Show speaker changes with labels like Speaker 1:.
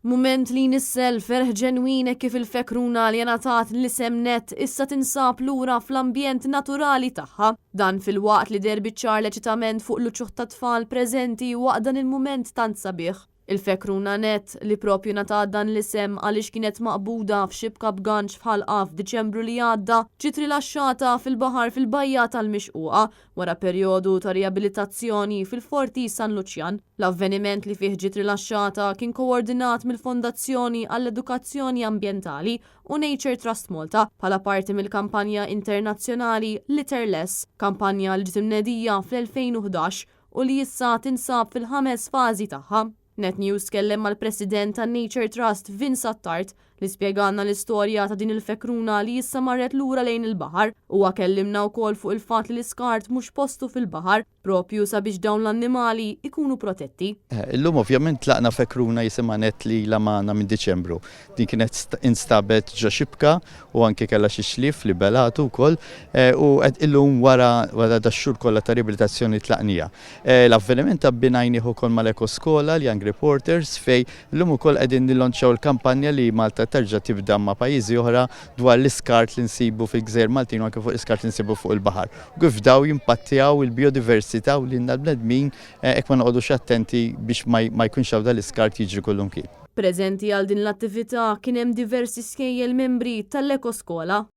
Speaker 1: Mument li jnissel ferħ ġenwin hekk kif il-fekruna li ngħatat l-isem Net issa tinsab lura fl-ambjent naturali tagħha. Dan filwaqt li deher biċ-ċar l-eċitament fuq l-uċuħ tat-tfal preżenti waqt dan il-mument tant sabiħ. Il-fekruna Net, li propju ngħatat dan l-isem għaliex kienet maqbuda f'xibka b'ganċ f'ħalqha f'Diċembru li għadda, ġiet rilaxxata fil-baħar fil-Bajja tal-Mixquqa wara perjodu ta' riabilitazzjoni fil-Forti San Luċjan. L-avveniment li fih ġiet rilaxxata kien koordinat mill-Fondazzjoni għall-Edukazzjoni Ambjentali u Nature Trust Malta bħala parti mill-kampanja internazzjonali Litter Less, kampanja li ġiet imnedija fl-2011 u li issa tinsab fil-ħames fażi tagħha. Net News tkellem mal-President ta' Nature Trust Vince Attard li spjegalna l-istorja ta' din il-fekruna li issa marret lura lejn il-baħar. Huwa kellimna wkoll fuq il-fatt li l-iskart mhux postu fil-baħar, propju sabiex dawn l-annimali ikunu protetti.
Speaker 2: Illum ovvjament tlaqna fekruna jisimha Net li ilha magħna minn Diċembru. Din kienet instabet ġo xibka u anke kellha xi xlief li belgħatu wkoll u qed illum wara wara dax-xhur kollha ta' riabilitazzjoni tlaqniha. L-avveniment abbinajnih ukoll mal-Ekoskola, l-Young Reporters, fejn illum ukoll qegħdin nillonċjaw il-kampanja li Malta terġa' tibda ma' pajjiżi oħra dwar l-iskart li nsibu fil-gżejjer Maltin u anke fuq l-iskart li nsibu fuq il-baħar. U kif daw jimpattjaw il-bijodiversità u lilna l-bnedmin jekk ma noqogħdux attenti biex ma jkunx hawn dal-iskart jiġri kullumkien.
Speaker 1: Preżenti għal din l-attività kien hemm diversi skejjel membri tal-Ekoskola.